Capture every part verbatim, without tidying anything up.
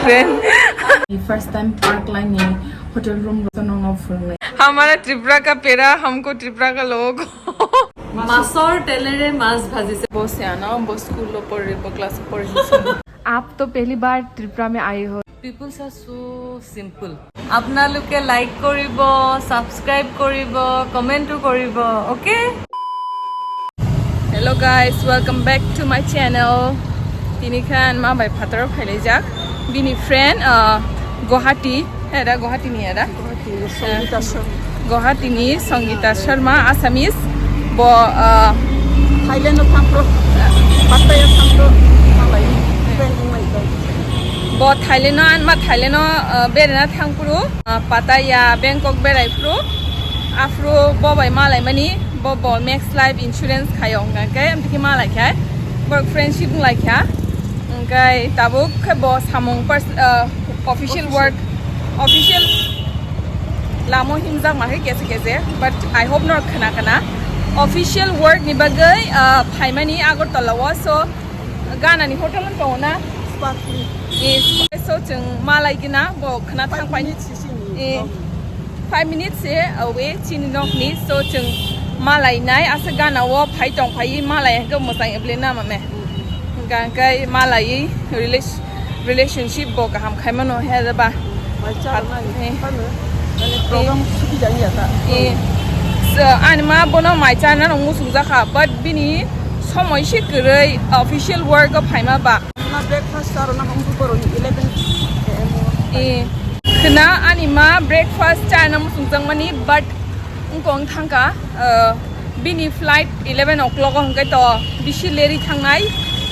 friend. First time Park Line ni hotel room ro no no phurungnai. हमारा त्रिपुरा का पेड़ा, हमको त्रिपुरा का लोगों को। মাছৰ তেলেৰে মাছ ভাজিছে। Bo siano, bo school lo porri, bo class lo porri. आप तो पहली बार त्रिपुरा में आए हो। People are so simple. আপোনালোকে like কৰিব, subscribe কৰিব, comment ও কৰিব, okay? Hello guys, welcome back to my channel. Tini khan ma bai phataro phailaijak. Bini friend, uh, Guwahati, era Guwahati ni era. Guwahati ni Sangita Sharma. Guwahati ni Sangita Sharma, Assamese. Bo, uh, Thailand no thangpro, Pattaya thangpro, malai, friend wng lai. Bo Thailand no anma Thailand no, uh, berena thangpro, uh, Pattaya, Bangkok berai pro. Afro bo bai malai mani, bo, bo Max Life Insurance khayo, hwnkha khe amtwi khe malai kha, bo friendship wng lai kha, hwnkhe tabuk khe bo samung pers-, uh, official work, official lamo himjak ma khe kese kese, but I hope norok khna khna. Official work ni bagwi, uh, phaimani Agartala o, so Ghana ni hotel wng tongo na? Sparkling. Eh, so chwng malai gina bo khna thang pai. Five minutes sisini. Eh, five minutes se away chini nok ni, so chwng malai nai asa Ghana o phai tong phai malai hwnkhe mwsang eble na mame. Hwnkha hwnkhe malai relas-, relationship bo kaham khai mano he ba. Mai cha na ni. Eh. Phano, mane program suki jani ya ta. Eh. So, ani ma bono mai cha na nung musuk jakha, but bini somoi se kwrwi official work o phaima ba. Na breakfast cha rwna hwnwi boroni eleven A M o. Eh. Khna ani ma breakfast cha na musuk jakmani, but wngkong thangka, uh, bini flight eleven o'clock o hwnkhe to bisi leri thangnai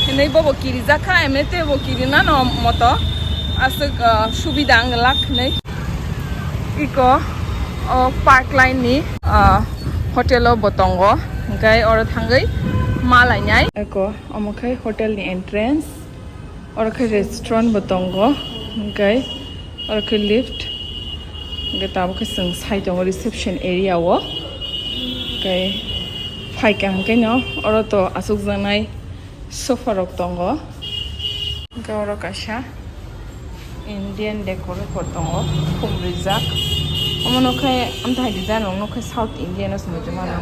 hinwi bobo kirijak kha, emete bo kirina no moto aswk, uh, subida wng lak hinwi. Iko o Park Line ni, uh, hotel o bo tongo, hwnkhe oro thangwi malainai. Iko omo khe hotel ni entrance. Oro khe restaurant bo tongo, hwnkhe oro khe lift, hwnkhe tabuk khe chwng sai tongo reception area o, hwnkhe phaikha hwnkhe no oro to achukjaknai sofa rok tongo, hwnkhe oro kaisa Indian decor bo tongo, khum rijak, omo nokhe amthai design rok nokhe South Indian o se muchung mano.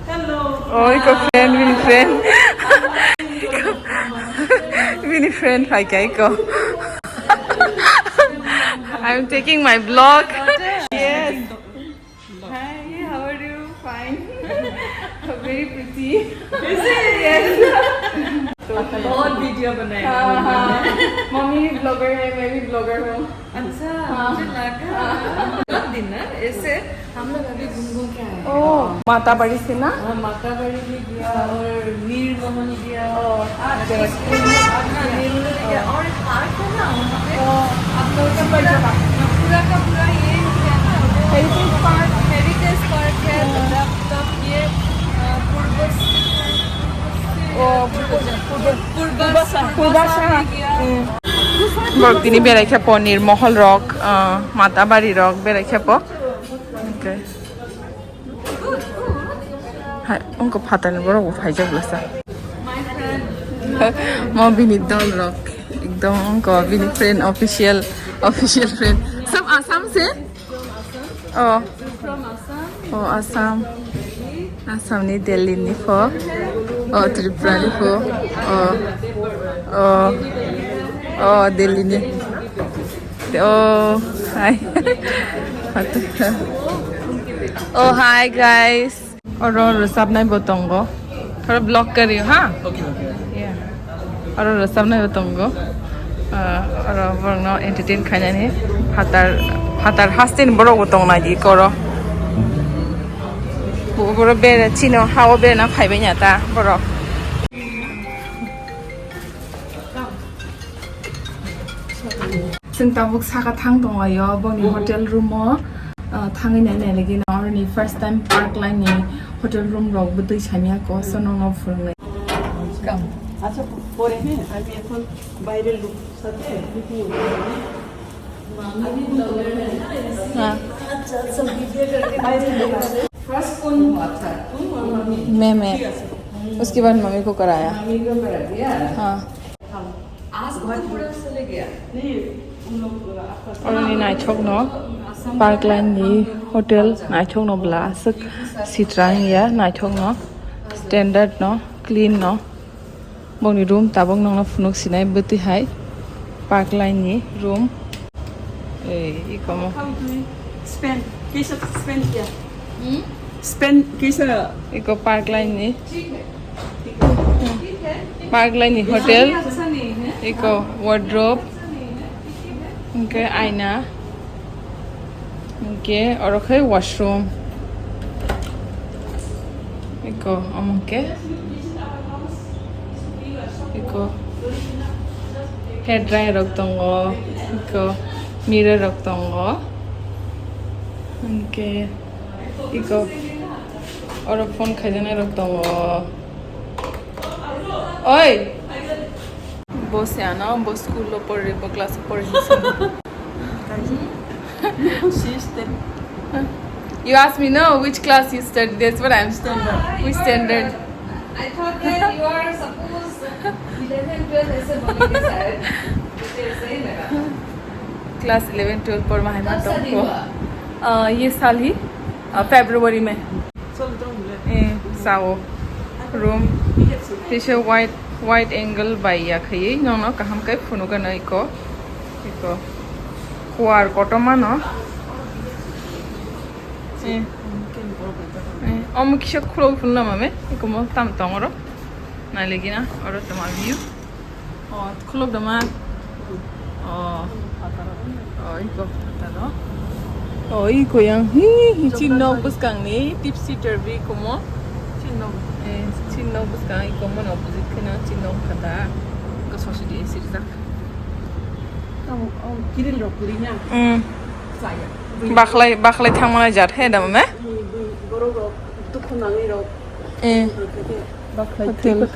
Hello. Oh, iko friend, bini friend. Bini friend phaikha iko. I'm taking my vlog. Yes. Hi, how are you? Fine. Very pretty. Is it? Yes. बहुत वीडियो बनाया हाँ, हाँ। मम्मी भी ब्लॉगर है, मैं भी ब्लॉगर हूँ। अच्छा, हाँ। मुझे लगा। हाँ। मतलब डिनर ऐसे हम लोग अभी घूम घूम के आए हैं। ओ, माताबाड़ी से ना? हाँ, माताबाड़ी भी गया और नीर महल गया। ओ, आप जगह। हाँ, नीर महल गया। और एक पार्क है ना, वहाँ पे ओ, आप लोग का पूरा, पूरा का पूरा ये हो गया ना, वो हेरिटेज पार्क। हेरिटेज पार्क है, हाँ। तब, तब ये, अ, पूर्वज, ओ, पूर्वज, पूर्वज, पूर्वज, पूर्वज, पूर्वज पूर्वज भी गया। हम्म। Borok tini berai khe po nirmohol rok, ah, mata bari rok berai khe po. Okay. Hai, wngkha phatar ni borok bo phaijak bwsa. Mo bini dol rok, ekdom wngkha bini friend, official, official friend. Sob Assam se? Oh. Oh, Assam. Assam ni Delhi ni pho. Oh, Tripura ni pho. Oh. Oh. Oh, Delhi ni. Oh, hi. Oh, hi, guys. Oro rwchapnai bo tongo. Thora vlog kariyo, ha? Okay, okay. Yeah. Oro rwchapnai bo tongo. Ah, oro borokno entertain khainani phatar, phatar hasteni borok bo tongnai di koro. Bo-, borok bera chino hao berana phaibai ya ta borok. Chwng tabuk saka thang tonglaio, boni hotel room o, ah, thangwi nai nai lagi na oroni first time Park Line ni hotel room rok bwtwi samya ko, so nokno phwrwngnai. আচ্ছা, পরে, হ্যাঁ, আমি এখন বাইরের লোক সাথে মিটিং। হ্যাঁ। আচ্ছা, আচ্ছা, ভিডিও করতে বাইরের লোক আছে। ফার্স্ট কোন? আচ্ছা, কোন মামি? मैं, मैं। ঠিক আছে। उसके बाद मम्मी को कराया। मम्मी को करा दिया? हाँ। हाँ। आज तो पूरा चले गया। नहीं, Oroni naithokno Parkline ni hotel naithokno bwla aswk sitrang ya, naithokno standard no, clean no. Bongni room tabuk nokno phunuk sinai bwtwi hai Parkline ni room. Ei, ikomo. How do we spend? Kaisa spend here. Hmm? Spend kaisa. Iko Parkline ni. Parkline ni hotel. Iko wardrobe. Hwnkhe aina. Hwnkhe oro khe washroom. Iko omo khe. Iko hair dryer rok tongo. Iko mirror rok tongo. Hwnkhe iko oro phone khaijaknai rok tongo. Oi! Bo se ano, bo school lo porri, bo class o porri. She is ten. You ask me, no, which class you study? That's what I'm standard. Which standard? I thought that you are supposed eleven, twelve ऐसे बोलेंगे शायद। मुझे ऐसे ही लगा। Class eleven, twelve porma hai ma tongkho. कब शादी हुआ? ये साल ही, February में. Eh, sao. Room. Tisa wide, wide angle bai ya khaiwi nokno kaham khe phunukgano iko. Iko. Kuar kotorma no. Eh. Eh, omo kisa khulok phunukna mame. Iko mo tam tongoro. Nailigina, oro toma view. Oh, khulok dama. Oh. Oh, iko phataro. Oh, iko yang. Hi, hi, chin nok bwskang ni, tipsy turvy komo. Chin nok. Eh, chin nok bwskang iko mono opposite kheno chin nok khata. Iko sosi di esi rijak. Tamo, oh, kiril rok kuri na. Mm. Saya. Bakhlai, bakhlai thangmana jat he dama me? Borok rok, dukhu nangwi rok. Eh. Bakhlai hotel.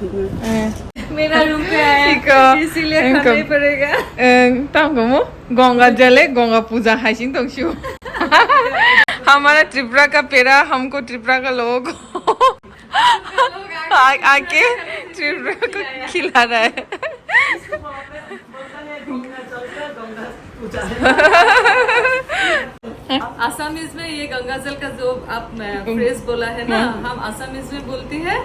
Eh. मेरा रूम पे आया है, इको, इसीलिए खाना ही पड़ेगा। Tamo mo? Ganga jale, Ganga puja hai sing tong shu. हमारा त्रिपुरा का पेड़ा, हमको त्रिपुरा का लोगों को आ-, आके त्रिपुरा को खिला रहा है। Assamese में ये गंगा जल का जो आप, अ, phrase बोला है ना, हम Assamese में बोलते हैं,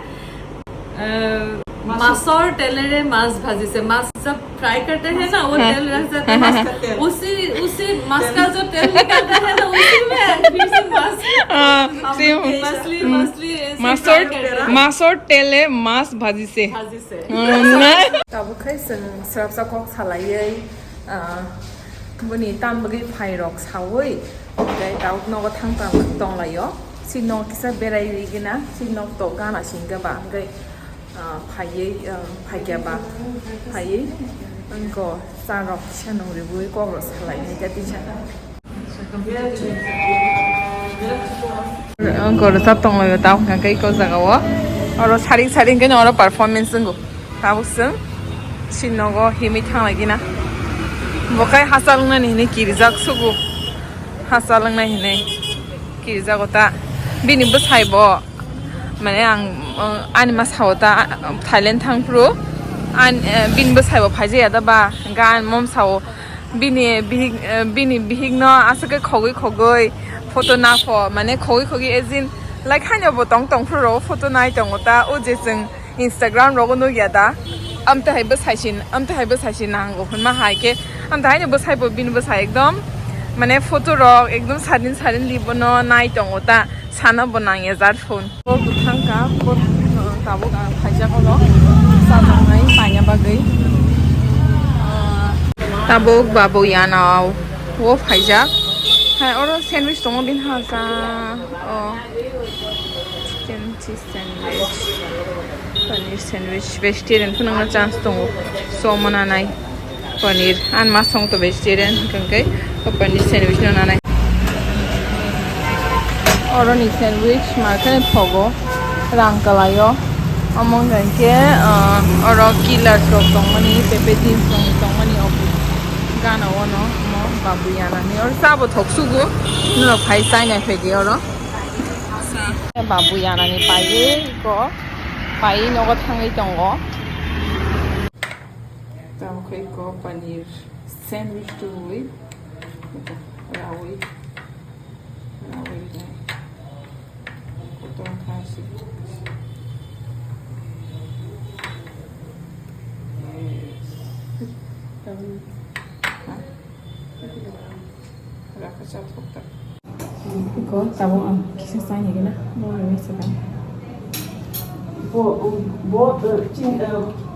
अ, मासर तेलेरे मास भाजी से, मास जब fry करते हैं ना, वो तेल रह जाता है, उसी, उसी मास का जो तेल निकलता है ना, उसी में फिर से मास, हाँ, हम same। मछली, मछली ऐसे fry करते हैं। मासर तेले मास भाजी से। भाजी से। Tabuk khe chwng swrapsa kok salaiwi, ah, boni tam bagwi phairok saui, hwnkhe tabuk nogo thang tang tonglaio. Chini nok kisa berai ri gina, chini nok to gana singkhe ba, hwnkhe, ah, phaiwi, ah, phaikya ba, phaiwi wngko cha rok kisa nung ribui kok rok salai nai khe tisa. Ang goro ta tonglaio, tamo hwnka khe eko jaga o. Oro saring saring khe oro performance wngo. Tabuk chwng si nogo himwi thanglai gina. Bo khai hachal wngnani hinwi kirijak sugu. Hachal wngnai hinwi kirijago ta. Bini bwsai bo, mane ang, uh, ani ma sao ta, uh, Thailand thangphuru. An, uh, bini bwsai bo phaijaya da ba. Hwnka ang mom sao. Bini bihik, eh, bini bihikno aswk khe khogwi khogwi photo napho, mane khogwi khogwi as in, like, haino bo tong tong phuru rw photo nai tongo ta, o je chwng Instagram rogo nukya da, amtwi hai bwsai sin, amtwi hai bwsai sin nango hwnma hai khe, amtwi haino bwsai bo bini bwsai ekdom, mane photo rok ekdom sadin sadin li bono nai tongo ta, sana bo nangya jar phone. Bo bwthang ka, bo, uh, tabuk ang phaijak ono, cha tongnai paina bagwi. Uh, tabuk babu yana o phaijak. Hai, oro sandwich tongo, bini ha cha, o, chicken cheese sandwich, paneer sandwich, vegetarian phunukna chance tongo, somo nanai. Paneer, ang ma song to vegetarian, hwnkhe o paneer sandwich no nanai. Oro ni sandwich ma khe thogo, rang kalai o. Omo hwnkhe, ah, oro killers rok tongmani, pepe jeans rok tongmani, o gana o no, omo babu yana ni. Oro cha bo thok sugu, norok phai chai nai phai di oro. Babu yana ni pai ko, pai nogo thangwi tongo. Tamo khe eko paneer Sandwich tu ui. Ito, rawi. Rawi dai. Kotor kha si. Yes. Tabuk. Ha? Raka cha thok ta. Iko tabuk ang kisa chai higina. Bo ni mesa ta. Bo, bo, eh, ching, eh,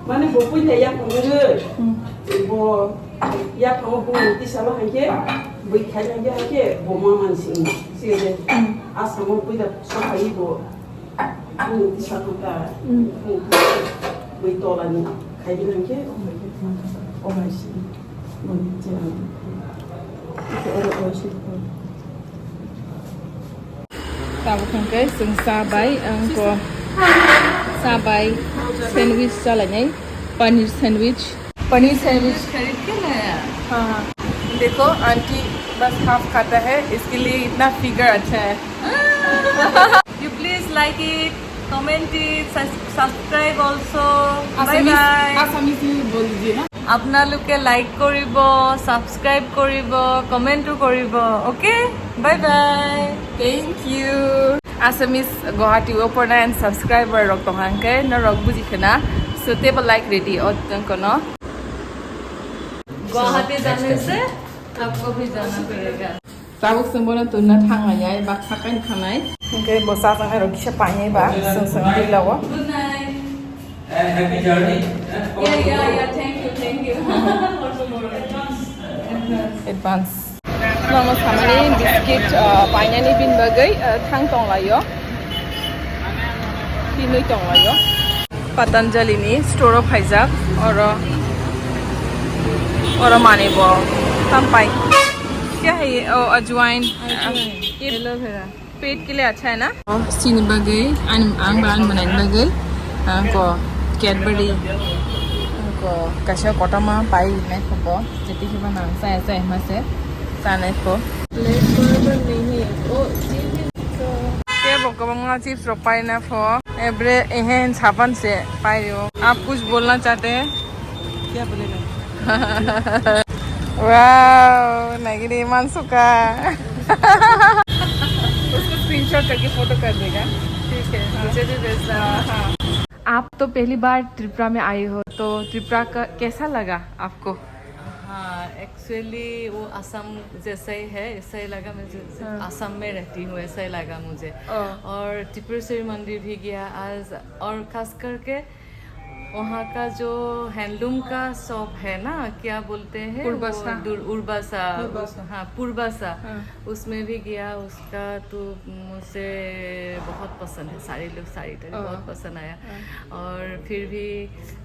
mane bo puita yak nungwi. Hmm. Bo yak nungwi bo tisa lo hai khe, bwi khai hai khe, hai khe bo ma man sing. Sing de. Hmm. Asa mo puita so hai bo. Ang tisa kanta, bui tola ni khai di nang khe, o hai khe, o hai si, bui chera. Ito oro o si ko. Tabuk hwnkhe chwng cha bai, ang ko cha bai sandwich chalainai, paneer sandwich. Paneer sandwich खरीद के लाया। हाँ, हाँ। देखो, आंटी बस हाफ खाता है, इसके लिए इतना फिगर अच्छा है। You please like it, comment it, subscribe also. Bye bye. Assamese में बोल दीजिए ना। আপোনালোকে লাইক কৰিব, ছাবস্ক্ৰাইব কৰিব, কমেণ্টো কৰিব। Okay, bye bye. Thank you. Assamese Guwahati o porna and subscriber rok tong hang khe norok buji khena. So table like ready o tong kono. Guwahati जाने से आपको भी जाना पड़ेगा। Tabuk chwng bono twna thang lainai, baksa kain thangnai. Hwnkhe bo cha chang hai rok kisa painai ba, chwng chwng twi lago. Good night. And happy journey. Yeah, yeah, yeah. Thank you, thank you. Advance. Nono samani biscuit, ah, painani bini bagwi, ah, thang tonglaio. Hinwi tonglaio. Patanjali ni store o phaijak. Oro, oro manwi bo tampai. Kya hai ye? Oh, ajwain. Ajwain. Ye aloe vera. Pet ke liye acha hai na? Sini bagwi, ani, ang ba ani mwnai bagwi, ah, ko Cadbury, ko kaisa kotorma pai nai ko bo, jeti hiba nang chaya chaya hima se, chanai ko. Tei bo kwbangma chips rok paina pho, ebre ehen sapan se paio. Aap kuch bolna chahte hain? Kya bolega? Wow, nagini mansuka. उसको स्क्रीनशॉट करके फोटो कर देगा। ठीक है, मुझे भी भेजना। हाँ। आप तो पहली बार त्रिपुरा में आए हो, तो त्रिपुरा का कैसा लगा आपको? हाँ, एक्चुअली वो असम जैसा ही है, ऐसा ही लगा मुझे। हाँ। असम में रहती हूँ, ऐसा ही लगा मुझे। ओ। और त्रिपुरेश्वरी मंदिर भी गया आज, और खास करके वहाँ का जो हैंडलूम का शॉप है ना, क्या बोलते हैं वो? उर्बसा। दुर-, उर्बसा। उर्बसा। हाँ, पूर्वासा। हाँ। उसमें भी गया, उसका तो मुझे बहुत पसंद है, साड़ी लोग, साड़ी टाड़ी हाँ। बहुत पसंद आया। हाँ। और फिर भी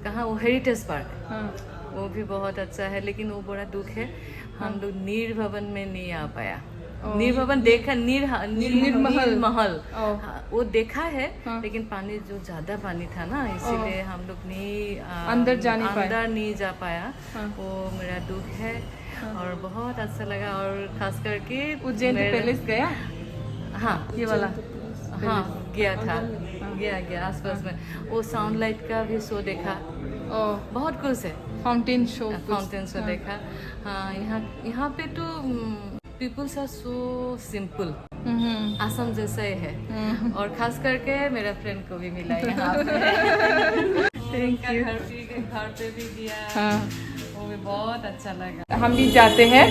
कहाँ वो हेरिटेज पार्क, हाँ। वो भी बहुत अच्छा है, लेकिन वो बड़ा दुख है, हम हाँ। लोग नीर भवन में नहीं आ पाया। ओ, नीर भवन देखा, नीर हा-, नीर, नीर महल। नीर महल। ओ। हाँ, वो देखा है, हाँ। लेकिन पानी जो ज्यादा पानी था ना, इसीलिए ओ। हम लोग नहीं, आ, अंदर जा नहीं पाए। अंदर नहीं जा पाया। हाँ। वो मेरा दुख है। हाँ। और बहुत अच्छा लगा, और खास करके उज्जैन मेरे पैलेस गया? हाँ। ये वाला? हाँ, गया था। अंदर में? हाँ। गया, गया, आसपास हाँ। में। वो साउंड लाइट का भी शो देखा। ओ। बहुत कुछ है। फाउंटेन शो हाँ, कुछ। फाउंटेन शो हाँ। देखा। हाँ, यहाँ, यहाँ पे तो, हम्म, Peoples are so simple. हम्म। असम जैसा ही है। हम्म। और खास करके मेरा फ्रेंड को भी मिला यहाँ पे। Thank you। उनका घर भी, घर पे भी गया। हाँ। वो भी बहुत अच्छा लगा। हम भी जाते हैं।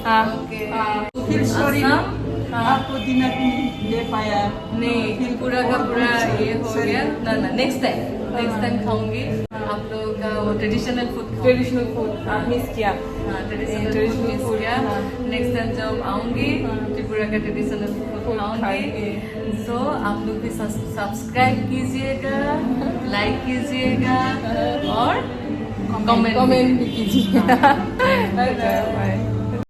हाँ। ओके। हाँ। फिर सॉरी ना, असम, हाँ। आपको डिनर भी दे पाया। नहीं, फिर पूरा का बहुत पूरा कुछ ये हो सॉरी। गया। ना, ना, नेक्स्ट टाइम, नेक्स्ट हाँ। टाइम खाऊंगी। आप लोगों का वो ट्रेडिशनल फूड खाऊंगी। ट्रेडिशनल फूड, हाँ। मिस किया। हाँ, traditional traditional food miss food, किया। हाँ। नेक्स्ट टाइम जब आऊंगी, हाँ। त्रिपुरा का ट्रेडिशनल फूड फूड खाऊंगी। खाएंगे। So, आप लोग भी सब्स-, सब्सक्राइब कीजिएगा, लाइक कीजिएगा और कमेंट, कमेंट भी कीजिएगा। हाँ। Bye bye. बाय।